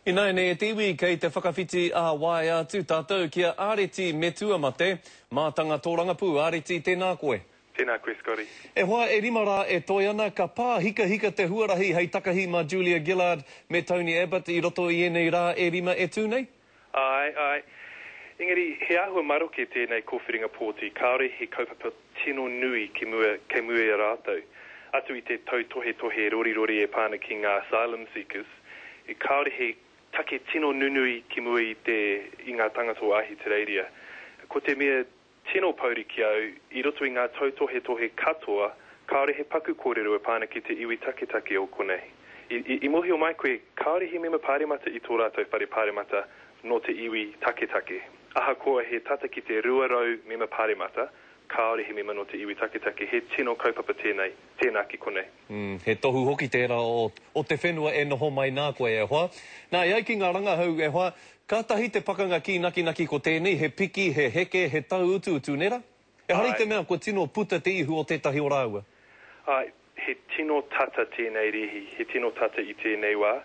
Ināianei e te iwi kei te whakawhiti ā-waea atu tātou ki a Areti Metuamate, mātanga tōrangapū. Areti, tēnā koe. Tēnā koe Scotty. E hoa, e rima rā e toe ana, ka pāhikahika te huarahi hei takahi mā Julia Gillard me Tony Abbott i roto i ēnei rā e rima e tū nei? Āe, āe. Engari, he āhua maroke tēnei kōwhiringa pōti, kāore he kaupapa tino nui ki mua, kei mua i a rātou. Atu i te tautohetohe rorirori e pā ana ki ngā asylum seekers, Kāore he take tino nunui ki mua i te, i ngā tangata o Ahitereiria. Ko te mea tino pouri ki au, i roto i ngā tautohetohe katoa, kāore he paku kōrero e pā ana ki te iwi taketake o konei. I, i, i mōhio mai koe, kāore he mema pāremata i tō rātou whare pāremata nō te iwi taketake. Ahakoa he tata ki te 200 mema pāremata, kāore he mema nō te iwi taketake. He tino kaupapa tēnei, tēnā ki konei. Mm, he tohu hoki tērā o, o te whenua e noho mai nā koe, e hoa. Nā, e ai ki ngā rangahau, e hoa, kātahi te pakanga kīnakinaki ko tēnei, he piki, he heke, he tauutuutu, nē rā? Ehara i te Āe. mea kua tino puta te ihu o tētahi o rāua. Āe, he tino tata tēnei rēhi, he tino tata i tēnei wā.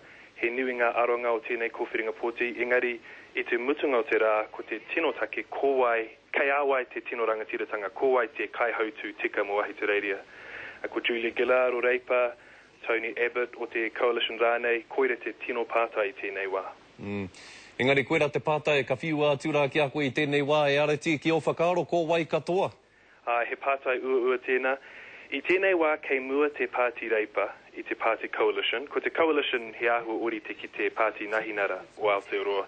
He nui ngā aronga o tēnei kōwhiringa pōti, engari i te mutunga o te rā, ko te tino take, ko wai Kei a wai te tino rangatiratanga, ko wai te kaihautū tika mō Ahitereiria? Ko Julia Gillard o Reipa, Tony Abbott o te Coalition rānei, koira te tino pātai i tēnei wā. Mm. Engari koira te pātai ka whiua atu rā ki a koe i tēnei wā e Areti, ki ō whakaaro ko wai katoa? Āe, he pātai uaua tēnā. I tēnei wā kei mua te Pāti Reipa i te Pāti Coalition. Ko te Coalition he āhua ōrite ki te Pāti Nahinara o Aotearoa.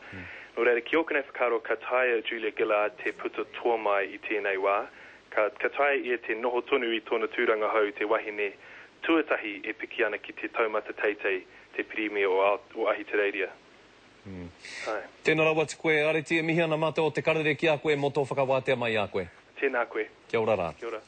Nō reira, ki ōku nei whakaaro ka taea Julia Gillard te puta toa mai i tēnei wā. Ka, ka taea ia te noho tonu i tōna tūranga hou te wahine tuatahi e piki ana ki te taumata teitei te Pirimia o Ao, o Ahitereiria. Āe. Tēnā rawa atu koe, Areti, e mihi ana mātou o Te Karere ki a koe mō tō whakawātea mai i a koe. Tēnā koe. Kia ora rā. Kia ora.